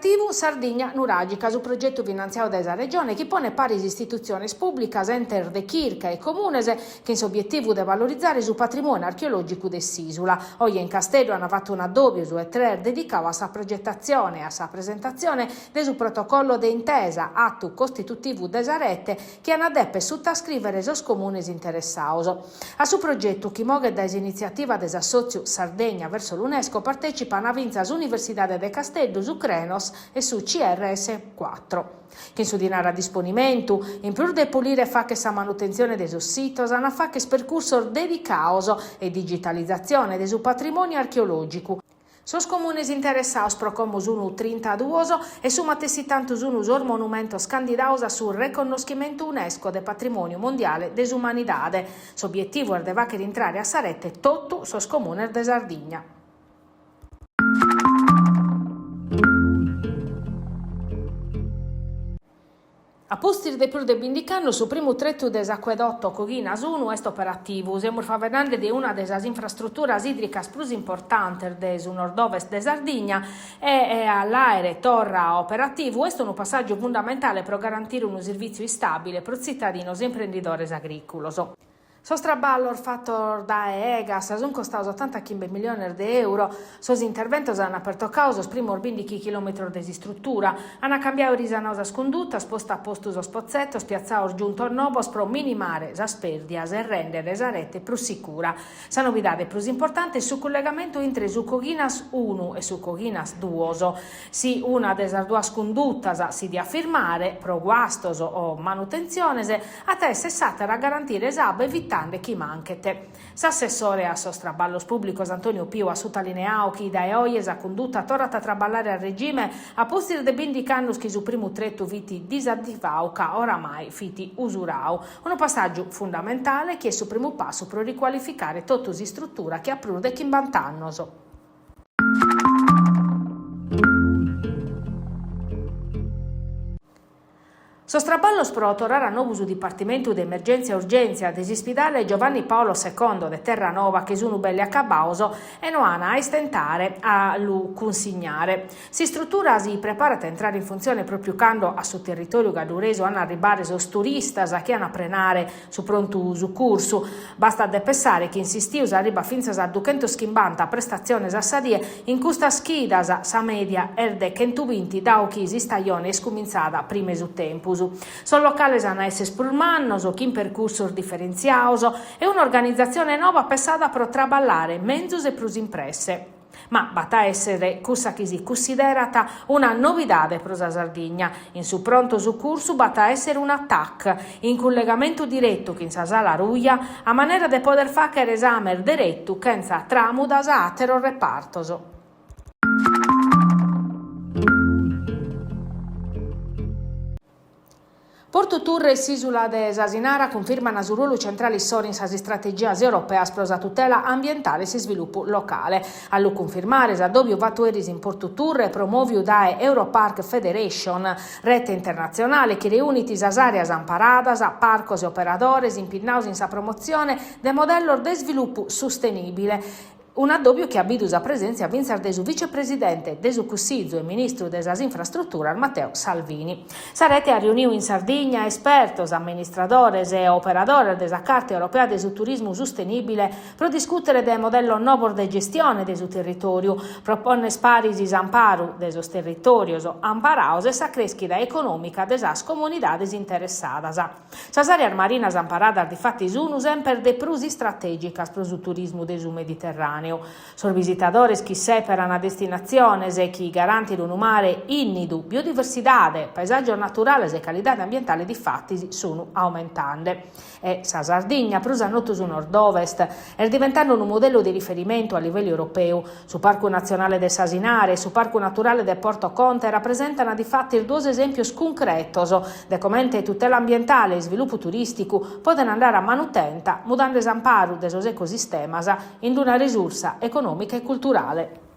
operativu Sardigna Nuragica, su progetu finantziadu dae sa Regione chi ponet paris istitutziones pùblicas, entes de chirca e comunes chin s'obietivu de valorizare su patrimòniu archeològicu de s'ìsula. Oje in Casteddu ant fatu un'addòbiu su 'e tres dedicadu a sa progetatzione e a sa presentatzione de su protocollo de intesa, atu costitutivu de sa rete chi ant a dèpere sutascrìvere sos comunes interessados. A su progetu, chi moghet dae s'initziativa de s'assòtziu Sardegna verso l'Unesco, partècipant fintzas s'Universidade de Casteddu, su Crenos e su CRS cuatro. Chin su dinare a disponimentu, in prus de pulire e fàghere sa manutentzione de sos sitos, ant a fàghere percursos dedicados e digitalizatzione de su patrimòniu archeològicu. Sos comunes interessados pro como sunu trintaduos e su matessi tantu sunu sos monumentos candidados a su reconnoschimentu Unesco de Patrimòniu Mondiale de s'Umanidade. S'obietivu est de fàghere intrare a sa rete totu sos comunes de Sardigna. A pustis de prus de bìndichi annos su primu tretu de s'acuedotto Coghinas unu est operativu. Semus faeddende de una de sas infrastruturas ìdricas prus importantes de su nord-ovest de Sardigna e a l'àere torra operativu est unu passàgiu fundamentale pro garantire unu servìtziu istàbile pro tzitadinos e imprendidores agrìculos. Sos traballos fatos dae Egas sunt costados otantachimbe miliones de euro. Sos interventos ant pertocadu sos primos bìndichi chilòmetros de s'istrutura. Ant cambiadu e risanadu sas cundutas, postu a postu sos potzetos, piatzados giuntos nobos pro minimare sas pèrdias e rèndere sa rete prus sicura. Sa novidade prus importante est su cullegamentu intre su Coghinas unu e su Coghinas duos. Si una de sas duas cundutas si diat firmare, pro guastos o manutentziones, at a èssere s'àtera a garantire s'abba evitende chi manchet. S'assessore a sos traballos pùblicos Antonio Piu at sutalineadu chi dae oje sa cunduta torrat a traballare a regime a pustis de bìndichi annos chi su primu tretu fit disativadu ca oramai fit usuradu. Unu passàgiu fundamentale chi est su primu passu pro ricualificare totu s'istrutura chi at prus de chimbant'annos. Sos traballos pro torrare a nou su Dipartimentu de Emergèntzia e Urgèntzia de s'ispidale Giovanni Paolo Secondo de Terranova che sunu belle acabados e no an a istentare a lu cunsignare. S'istrutura si preparat a intrare in funtzione pròpiu cando a su territòriu gadduresu an a arribare sos turistas chi an a prenare su prontu sucursu. Bastat de pessare chi in s'istiu s'arribat fintzas a duchentoschimbanta prestatziones a sa die, in custas chidas sa mèdia est de chentubinti dau chi s'istajone est cumintzada prima 'e su tempus. Sos locales an a esser prus mannos, chin percursos diferentziados e un'organizatzione noba pessada pro traballare menzus e prus in presse. Ma b'at a èssere cussa chi si cussiderat una novidade pro sa Sardigna, in su pronto sucursu b'at a èssere una TAC, in cullegamentu diretu chin sa Sala Ruja, a manera de poder fàghere esames deretu chentza tràmudas a àteros repartos. Portu Turre e s'ìsula de s'Asinara cunfirman su ruolu centrale issoro in sas istrategias europeas pro sa tutela ambientale e s'isvilupu locale. A lu cunfirmare s'addòbiu fatu eris in Portu Turre promòviu dae Europarc Federation, rete internatzionale chi reunit sas àreas amparadas, parcos e operadores impinnados in sa promotzione de modellos de isvilupu sustenìbile. Un'addòbiu chi at bidu sa presèntzia fintzas de su vicepresidente de su Cussizu e ministru de sas Infrastruturas Matteo Salvini. Sa rete at riunidu in Sardigna espertos, amministradores e operadores de sa Carta Europea de su Turismu Sustenìbile pro discùtere de modellos nobos de gestione de su territòriu, pro pònnere paris s'amparu de sos territòrios amparados e sa crèschida econòmica de sas comunidades interessadas. Sas àreas marinas amparadas difatis sunu semper de prus istratègicas pro su turismu de su Mediterràneu. Sos bisitadores chi sèperan destinatziones chi garantin unu mare ìnnidu, biodiversidade, paesàgios naturales e calidade ambientale difatis sunu aumentende. E sa Sardigna, prus a notu su nord-ovest, est diventende unu modellu de riferimentu a livellu europeu. Su Parcu Natzionale de s'Asinara e su Parcu Naturale de Porto Conte rapresentant difatis duos esèmpios cuncretos de comente tutela ambientale e isvilupu turìsticu podent andare a manu tenta, mudende s'amparu de sos ecosistemas in una risursa econòmica e culturale.